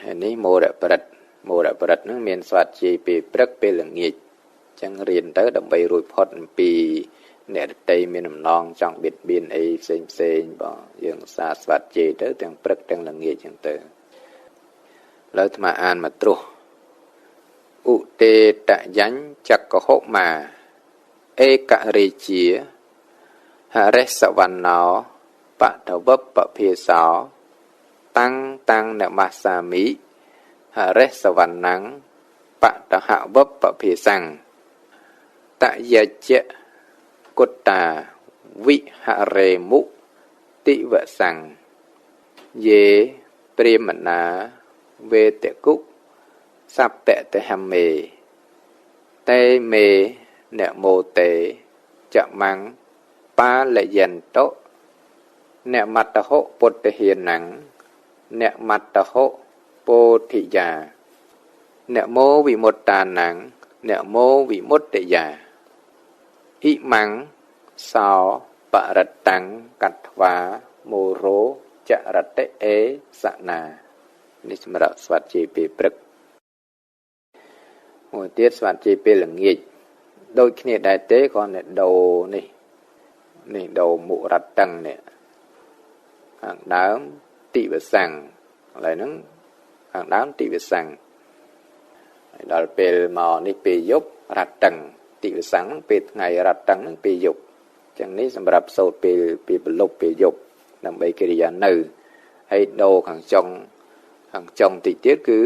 ហើយនេះមោរប្រិតមោរប្រិតហ្នឹងមានស្វាត់ជាយពេលព្រឹកពេលល្ងាចអញ្ចឹងរៀនទៅដើម្បីរួចផុតអំពីអ្នករតីមានអំណងចង់បៀតបៀនអីផ្សេងផ្សេងបងយើងសាស្វាត់ជេរទៅទាំងព្រឹកទាំងល្ងាចអញ្ចឹងទៅលើអាត្មាអានមកត្រុសឧទេតយញ្ញចក្កហុមាឯករាជាហរិសវណ្ណោបតវពភាសោតាំងតាំងនមស្សាមិហរិសវណ្ណੰបតហវពភាសੰតយជ្ជគុតាវិហរេមុតិវសੰយេព្រាមណាវេតគុសពតហមេតេមេនមោតេចមੰបាលយន្តោអ្នកមត្តហុពុទ្ធិហានੰអ្នកមត្តហុពោធិយាអ្នកមោវិមុតតានੰអ្នកមោវិមុតតិយាអ៊ិមੰសោបរិតੰកត្វាមោរោចរតិអេសនានេះសម្រាប់ស្វាត់ជាពេលព្រឹកមួយទៀតស្វាត់ជាពេលល្ងាចដូចគ្នាដែរទេគ្រាន់តែដូរនេះនេះដូរមុរតឹងនេះខាងដើមតិវសੰឥឡូវហ្នឹងខាងដើមតិវសੰហើយដល់ពេលមកនេះពេលយប់រតឹងតិវសੰពេលថ្ងៃរតឹងហ្នឹងពេលយប់ចឹងនេះសម្រាប់សូត្រពេលពេលប្រលប់ពេលយប់ដើម្បីកិរិយានៅហើយដូរខាងចុងតិចទៀតគឺ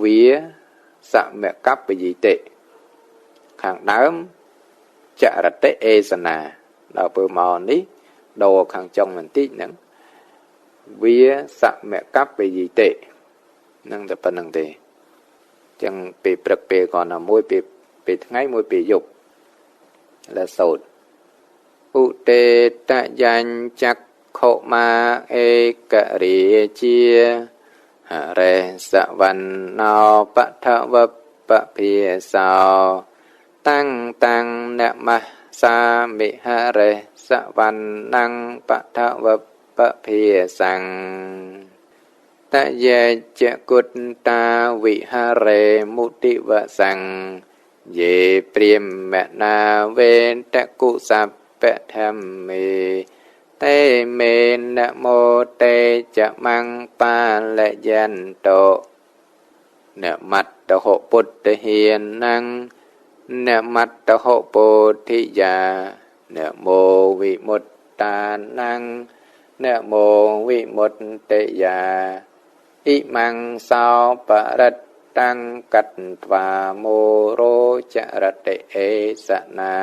វាសមកបយិតិខាងដើមចរតិអេសនាដល់ពេលមកនេះដូរខាងចុងបន្តិចហ្នឹងវាសមកបយិតិនឹងតែប៉ុណ្្នឹងទេចឹងពេលព្រឹកពេលគ្រាន់តែមួយពេលថ្ងៃមួយពេលយប់แล้วសូត្រឧទេតយញ្ញចក្ខុមាឯករាជាហរិសវណ្ណោបថវពភាសោតាំងតាំងនមស្សាមិហរិសវណ្ណੰបថវពភាសੰតយជ្ជគុតាវិហរេមុតិវសੰយេព្រាមណាវេតគុសពធម្មេតេមេនមោតេចមੰបាលយន្តោនមត្តហុពុទ្ធិហានੰនមត្តហុពោធិយានមោវិមុតតានੰនមោវិមុតតិយាអ៊ិមੰសោបរិតតាំងកត្វាមោរោចរតិអេសនា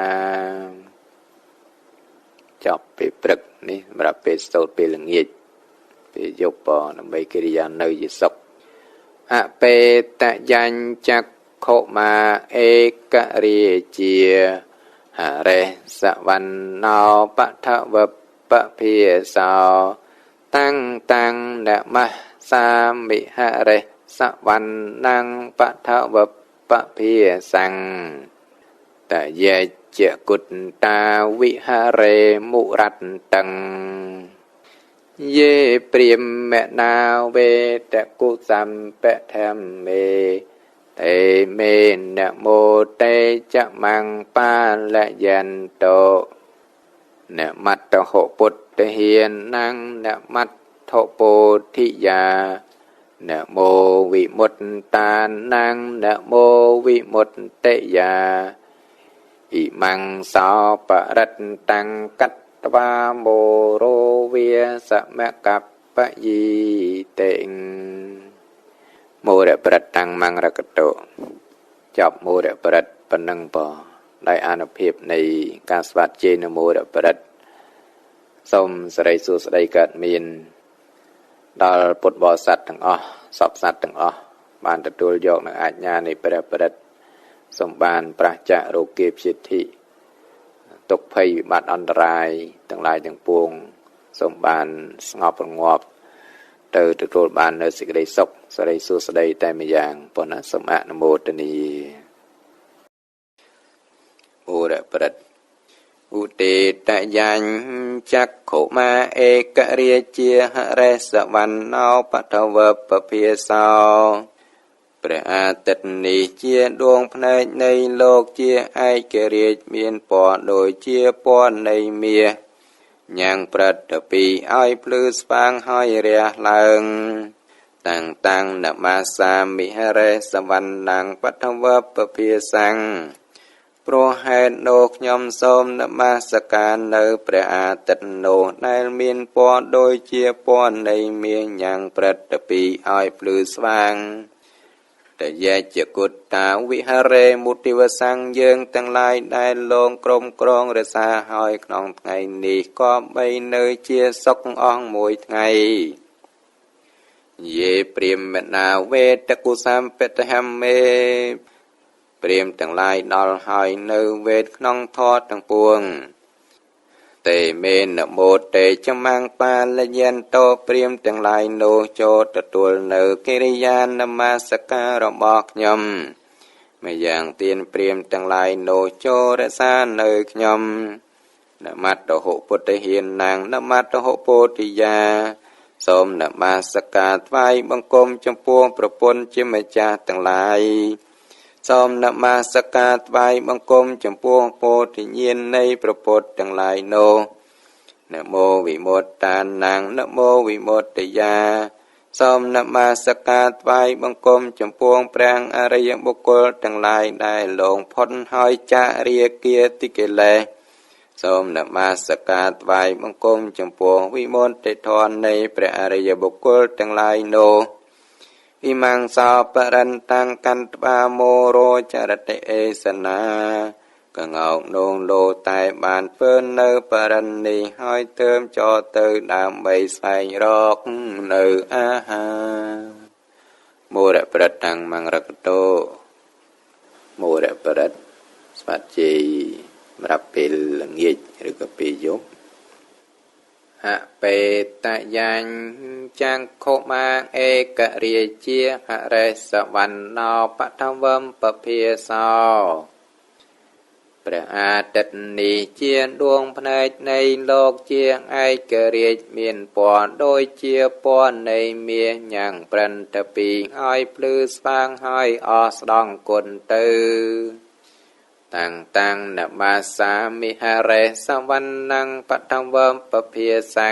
ចប់ពេលព្រឹកនេះសម្រាប់ពេលសូត្រពេលល្ងាចពេលយប់ដើម្បីកិរិយានៅជាសុខអបេតយញ្ញចក្ខុមាឯករាជាហរិសវណ្ណោបថវពភាសោតាំងតាំងនមស្សាមិហរិសវណ្ណੰបថវពភាសੰតយជ្ជគុតាវិហរេមុរតឹងយេព្រាមណាវេតគុសម្ពធម្មេតេមេនមោតេចមੰបាលយន្តោនមត្តហុពុទ្ធិហានੰនមត្ថពោធិយានមោវិមុតតានੰនមោវិមុតតិយាអ៊ិមੰសោបរិតតាំងកត្វាមោរោវាសមកបយិតិមោរប្រិតតាំងមង្រកតោចប់មោរប្រិតប៉ុណ្ណឹងបដោយអានុភាពនៃការស្វាត់ជេនមោរប្រិតសូមសិរីសួស្តីកើតមានដល់ពុទ្ធបរិស័ទទាំងអស់សពសត្វទាំងអស់បានទទួលយកនៅអាជ្ញានៃព្រះប្រិតសូមបានប្រះចាករោគាព្យាធិទុក្ខភ័យវិបត្តិអន្តរាយទាំងឡាយទាំងពួងសូមបានស្ងប់រងាប់ទៅទទួលបាននៅសេចក្តីសុខសិរីសួស្តីតែម្យ៉ាងប៉ុណ្ណាសូមអនុមោទនាអូរប្រិតឧទេ តយ៉ាញ់ចក្ខុមាឯករាជាហរិសវណ្ណោបថវពភាសោព្រះអាទិត្យនេះជាដួងភ្នែកនៃលោកជាឯករាជ្យមានពណ៌ដូចជាពណ៌នៃមាសញ៉ាំងប្រតិពីឲ្យភ្លឺស្វាងហើយរះឡើងតាំងតាំងនមាសាមិហរិសវណ្ណੰបថវពភាសੰព្រោះហេតុនោះខ្ញុំសូមនមស្ការនៅព្រះអាទិត្យនោះដែលមានពណ៌ដូចជាពណ៌នៃមាសញ៉ាំងប្រតិពីឲ្យភ្លឺស្វាងតយេជាគុតតាវិហរេមុទិវសੰយើងទាំងឡាយដែលលងក្រុមក្រងរក្សាហើយក្នុងថ្ងៃនេះក៏បីនៅជាសុខអស់មួយថ្ងៃយេព្រាមណាវេតគុសម្បតហមេព្រាមទាំងឡាយដល់ហើយនៅវេទក្នុងធម៌ទាំងពួងតេមេនមោតេចមង្បាលយន្តោព្រាមទាំងឡាយនោះចូលទទួលនៅកិរិយានមស្ការរបស់ខ្ញុំម្យ៉ាងទានព្រាមទាំងឡាយនោះចូលរក្សានៅខ្ញុំនមត្តហុពុទ្ធិហានងនមត្តហុពោធិយាសូមនមស្ការថ្វាយបង្គំចំពោះប្រពន្ធជាម្ចាស់ទាំងឡាយសូមនមស្ការថ្វាយបង្គំចំពោះពោធិញ្ញាណនៃព្រះពុទ្ធទាំងឡាយនោះនមោវិមុតតានੰនមោវិមុតតិយាសូមនមស្ការថ្វាយបង្គំចំពោះព្រះអរិយបុគ្គលទាំងឡាយដែលលងផុតហើយចារាគាតិកិលេសសូមនមស្ការថ្វាយបង្គំចំពោះវិមុតតិធម៌នៃព្រះអរិយបុគ្គលទាំងឡាយនោះអ៊ីម៉ាំងសោបរិន្តាំងកន្តបាមោរោចរតិអេសនាកងោកនងលោតែបានធ្វើនៅបរិន្នេះហើយទើមចោទៅដើម្បីស្វែងរកនៅអាហារមោរៈប្រតាំងមង្រកតោមោរៈប្រតស្វាជ័យសម្រាប់ពេលល្ងាចឬក៏ពេលយប់ហបេតយ៉ាញ់ចង្ខុមាឯករាជាហរិសវណ្ណោបថវំពភាសោព្រះអាទិត្យនេះជាដួងភ្នែកនៃលោកជាឯករាជ្យមានពណ៌ដូចជាពណ៌នៃមាសញ៉ាំងប្រន្ទពីឲ្យភ្លឺស្វាងហើយអស់ស្ដង់គុណទៅតាំងតាំងនមាសាមិហរិសវណ្ណੰបថវំពភាសੰ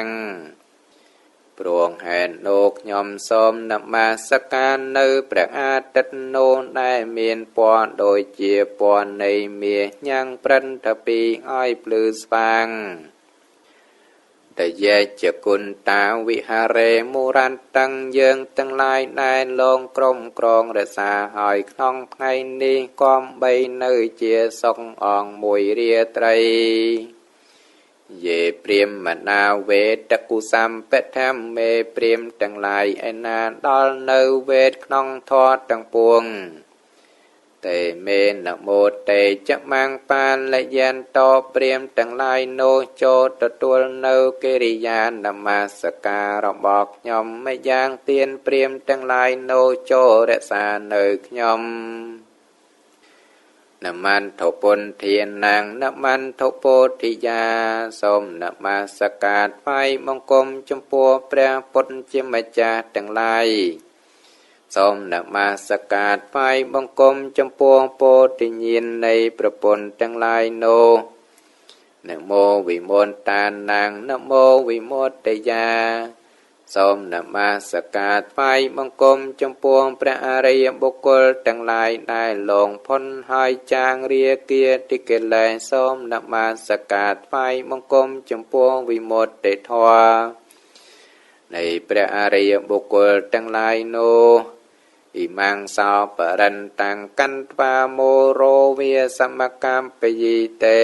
ព្រោះហេតុនោះខ្ញុំសូមនមស្ការនៅព្រះអាទិត្យនោះដែលមានពណ៌ដូចជាពណ៌នៃមាសញ៉ាំងប្រន្ទពីឲ្យភ្លឺស្វាងតយេជាគុណតាវិហរេមរន្តੰយើងទាំងឡាយដែលលងក្រុមក្រងរក្សាហើយក្នុងថ្ងៃនេះក៏បីនៅជាសុខអងមួយរាត្រីយេព្រាមណាវេតគុសម្បធមេព្រាមទាំងឡាយឯណាដល់នៅវេទក្នុងធម៌ទាំងពួងតេមេនមោតេចមង្បាលយន្តោព្រាមទាំងឡាយនោះចូលទទួលនៅកិរិយានមស្ការរបស់ខ្ញុំម្យ៉ាងទានព្រាមទាំងឡាយនោះចូលរក្សានៅខ្ញុំនមន្តពុនធានងនមន្តពោធិយាសូមនមស្ការថ្វាយបង្គំចំពោះព្រះពុទ្ធជាម្ចាស់ទាំងឡាយសូមនមស្ការថ្វាយបង្គំចំពោះពោធិញ្ញាណនៃព្រះពុទ្ធទាំងឡាយនោះនមោវិមុតតានੰនមោវិមុតតិយាសូមនមស្ការថ្វាយបង្គំចំពោះព្រះអរិយបុគ្គលទាំងឡាយដែលលងផុនហើយចាងរាគាតិកិលេសសូមនមស្ការថ្វាយបង្គំចំពោះវិមុតតិធម៌នៃព្រះអរិយបុគ្គលទាំងឡាយនោះអ៊ីម៉ាំងសោបរិន្តាំងកន្តបាមោរោវាសមកម្មពយិតេ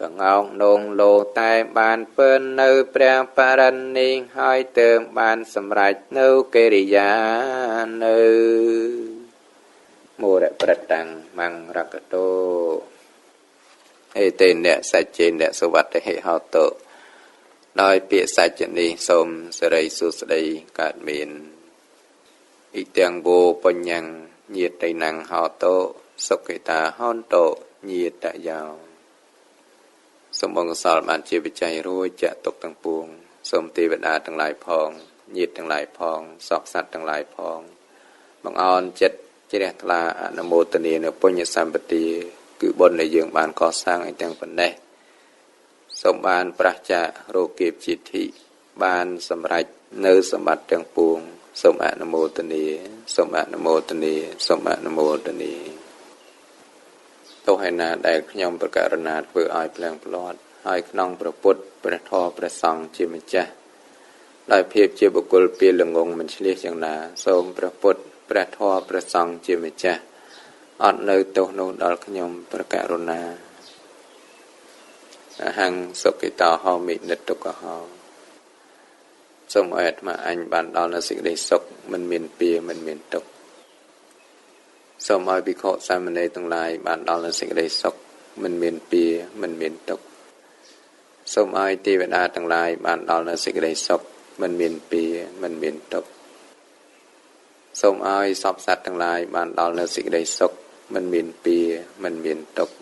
កងោកនងលោតែបានពើនៅព្រះបរិន្នេះហើយទើបបានសម្រេចនៅកិរិយានៅមោរៈប្រតាំងមង្រកតោអេតេនៈសច្ចេនៈសុវត្ថិហោតុដោយពាក្យសច្ចនេះសូមសិរីសួស្តីកើតមានអ៊ីទាំងវោបញ្ញញាតិណੰហោតុសុខិតាហោតុញាតយោ សូមបុណ្យកុសលបានជាបច្ច័យរួចចាក់ទុកទាំងពួងសូមទេវតាទាំងឡាយផងញាតិទាំងឡាយផងសពសត្វទាំងឡាយផងបង្អន់ចិត្តជ្រះថ្លាអនុមោទនានៅពុញ្ញសម្បទាគឺបុណ្យដែលយើងបានកសាងឲ្យទាំងប៉ុណ្ណេះសូមបានប្រះចាករោគាព្យាធិបានសម្រេចនៅសម្បត្តិទាំងពួងសូមអនុមោទនាសូមអនុមោទនាសូមអនុមោទនាទោះឯណាដែលខ្ញុំប្រកាសណាធ្វើឲ្យភ្លៀងភ្លាត់ហើយក្នុងព្រះពុទ្ធព្រះធម៌ព្រះសង្ឃជាម្ចាស់ដោយភាពជាបុគ្គលពីល្ងងមិនឆ្លៀសយ៉ាងណាសូមព្រះពុទ្ធព្រះធម៌ព្រះសង្ឃជាម្ចាស់អត់នៅទោសនោះដល់ខ្ញុំប្រកាសណាអហង្សុគិតោហោមិនិតុកហោសូមឲ្យអាត្មាអញបានដល់នៅសេចក្តីសុខមិនមានពៀមិនមានទុក្ខសូមឲ្យភិក្ខុសាមណេរទាំងឡាយបានដល់នៅសេចក្តីសុខមិនមានពៀមិនមានទុក្ខសូមឲ្យទេវតាទាំងឡាយបានដល់នៅសេចក្តីសុខមិនមានពៀមិនមានទុក្ខសូមឲ្យសពសត្វទាំងឡាយបានដល់នៅសេចក្តីសុខមិនមានពៀមិនមានទុក្ខ